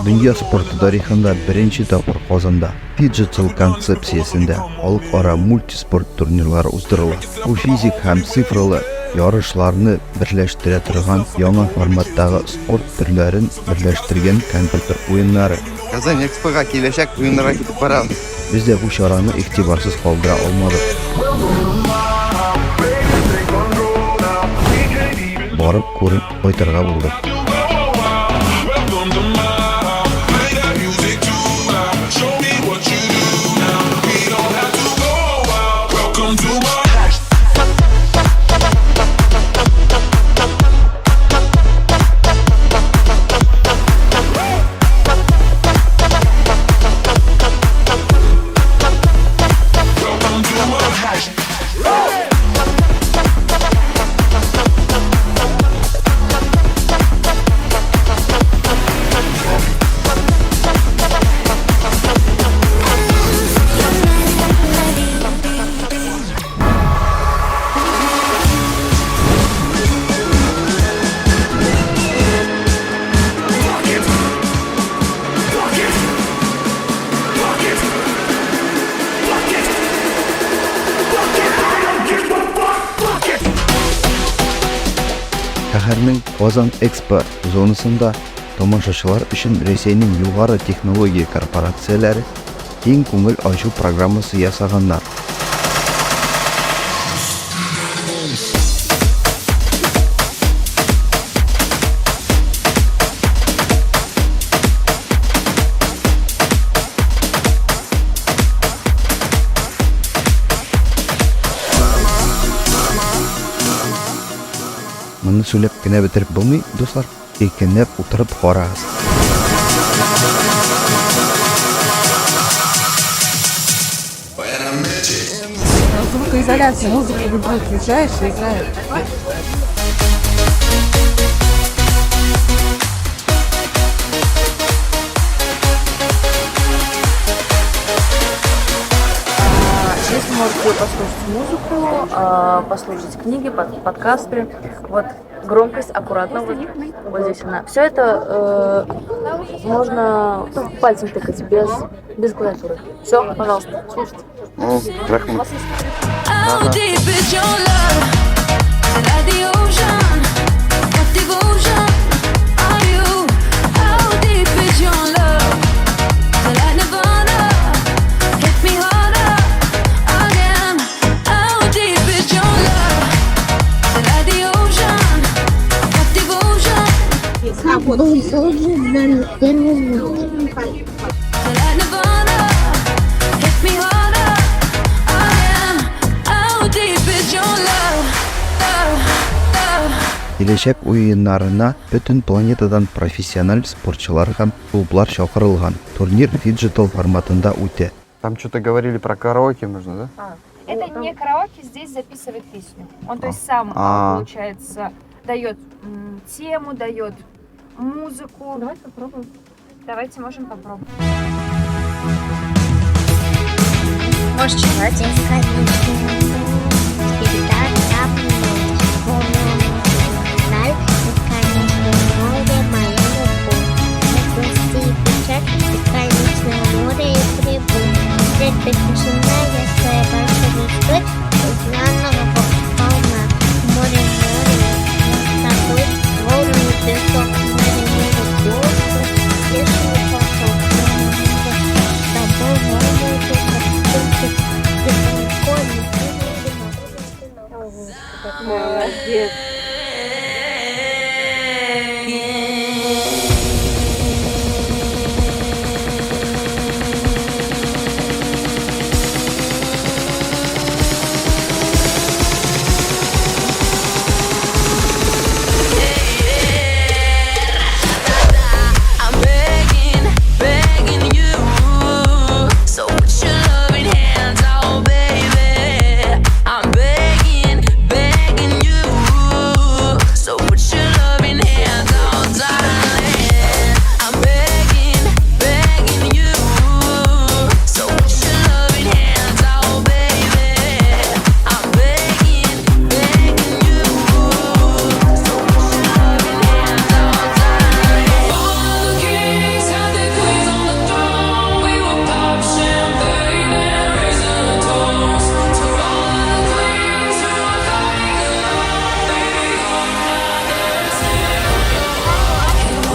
Дөнья спорты тарихында беренче тапкыр Казанда фиджитал концепциясендә халыкара мультиспорт турнирлары уздырыла. Бу физик һәм цифралы ярышларны берләштерә торган яңа форматтагы спорт төрләрен берләштергән компьютер уеннары. Казань Экспога киләчәк уеннарга китеп барабыз. Без дә бу чараны игътибарсыз калдыра алмадык. Барып күреп кайтырга булдык. Шәһәрнең Казан Экспо зонасында тамашачылар өчен Рәсәйнең югары технология корпорацияләре киң күңел ачу программасы ясаганнар. Моны сөйләп кенә бетереп булмый, дуслар. Иркенләп утырып карагыз. Звукоизоляция, музыку любую включаешь и играет. Здесь вы можете послушать музыку, послушать книги, подкасты. Вот громкость аккуратно вот, вот здесь она. Все это можно, ну, пальцем тыкать без клавиатуры. Все, пожалуйста, слушайте. О, рәхмәт. How deep is your love? Like the ocean, what devotion are you? How deep is your love? Like Nirvana, hit me harder again. How deep is your love? Like the ocean, what devotion? Был создан первый Like Nirvana, hit me harder again. How deep is your love? Love, love. Киләчәк уеннарына бөтен планетадан профессиональ спортчылар һәм клублар чакырылган. Турнир фиджитал форматында үтә. Там что-то говорили про караоке можно, да? Это не караоке, здесь записывает песню. Он, то есть, сам, А. получается, дает тему, дает музыку. Давайте попробуем. Давайте можем попробовать. Можешь читать. Тишина, я своей большой мечтой заново полна. Море, море, с тобой волны, песок, море, море, голос, бешеный поток. С тобой волны, песок, только далеко не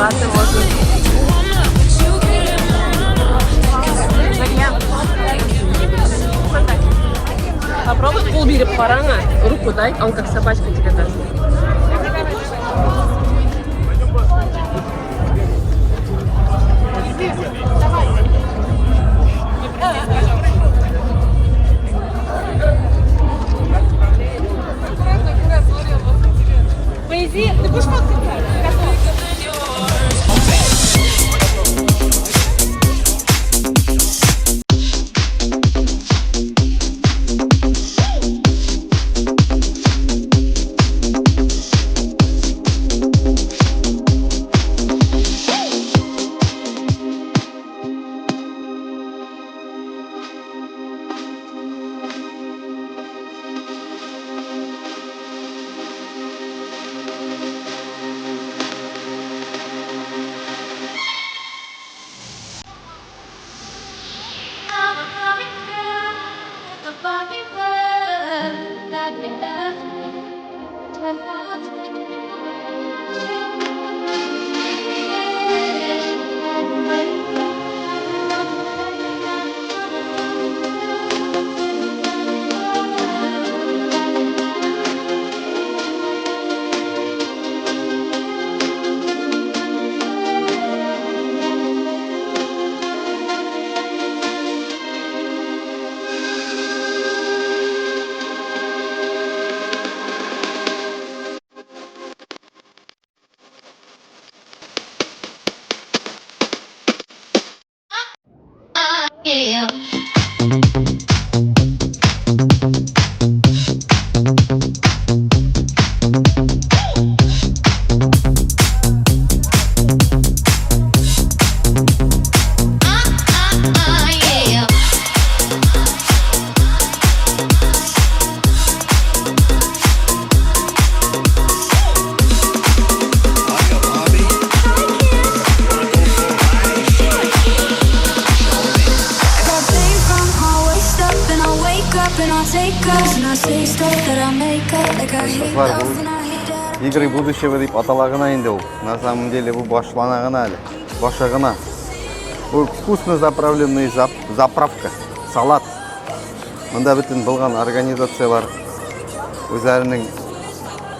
Латте можно. Попробуй кул биреп кара, руку дай, он как собачка тебе даст. Ты будешь фоткаться? I'm a comic girl with a Barbie world that we Yeah. Yeah. Got pain from my waist up, and I wake up and I take us, and I say stuff that I make up, like I hate Дуслар, love бу and I hate that. Игры будущего дип атала гына инде ул. На самом деле бу башлана гына әле. Башы гына. Бу вкусно заправленный заправка, салат. Монда бөтен булган организацияләр үзләренең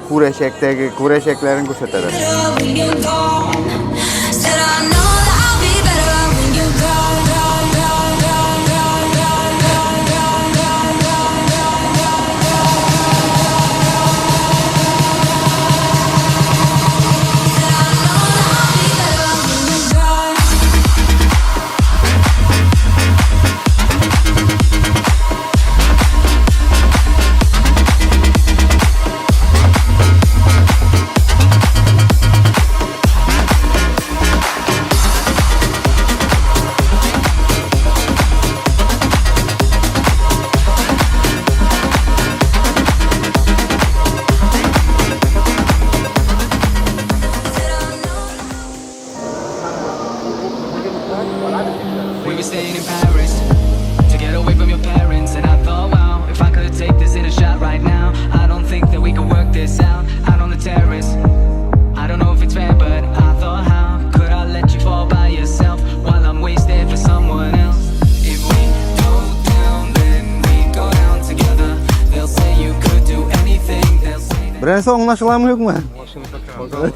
күрәчәктәге күрәчәкләрен күрсәтәләр. When you're gone, said I know that I'll be better when you're gone, gone, gone, gone, gone, gone, gone, gone, gone, gone, gone, gone. Said I know that I'll be better when you're gone. We were staying in Paris to get away from your parents. And I thought, wow, if I could take this in a shot right now, I don't think that we could work this out out on the terrace. I don't know if it's fair, but I thought, how could I let you fall by yourself while I'm wasted for someone else? If we go down, then we go down together. They'll say you could do anything. They'll say that. Берәрсе аңлашыламы юкмы?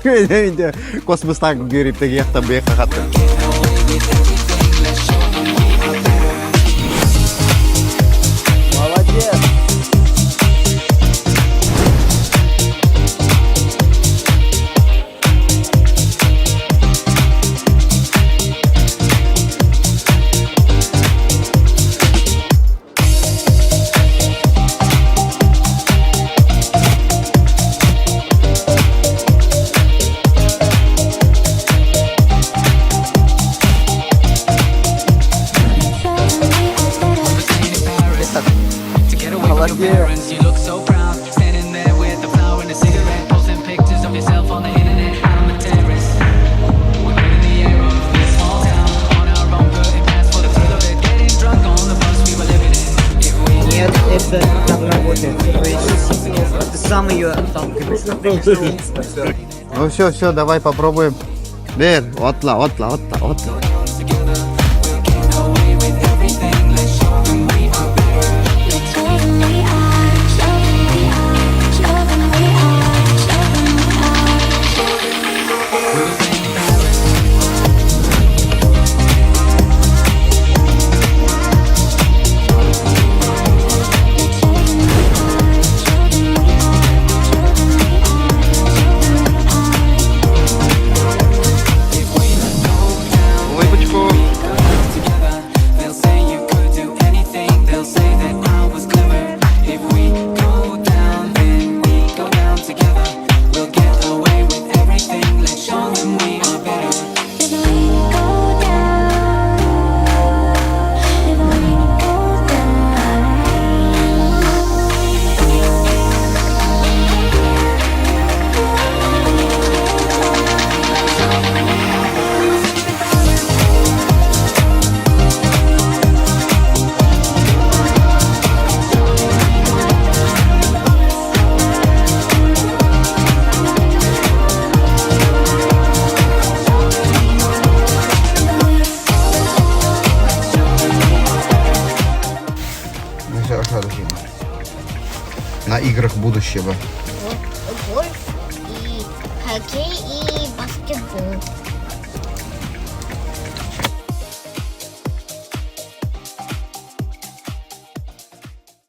Инде космоста йөреп теге якта бу якка хатты. Молодец! To get away from your parents, you look so proud. Standing there with a flower and a cigarette, posting pictures of yourself on the internet, out on the terrace. We're in the air of this small town, on our own, putting past for the thrill of it. Getting drunk on the bus we were living in. If we Нет, это так работает. То есть ты сам ее Ну все, все, давай попробуем. Бер, атла, атла, атла, атла. Улыбочку. Together, they'll say you could do anything. They'll say that I was clever. If we go down, then we go down together. We'll get away with everything. Let's show them we are better. If we go down, if we go down. Нәрсә ошады сиңа? На играх будущего. Гольф и хоккей и баскетбол.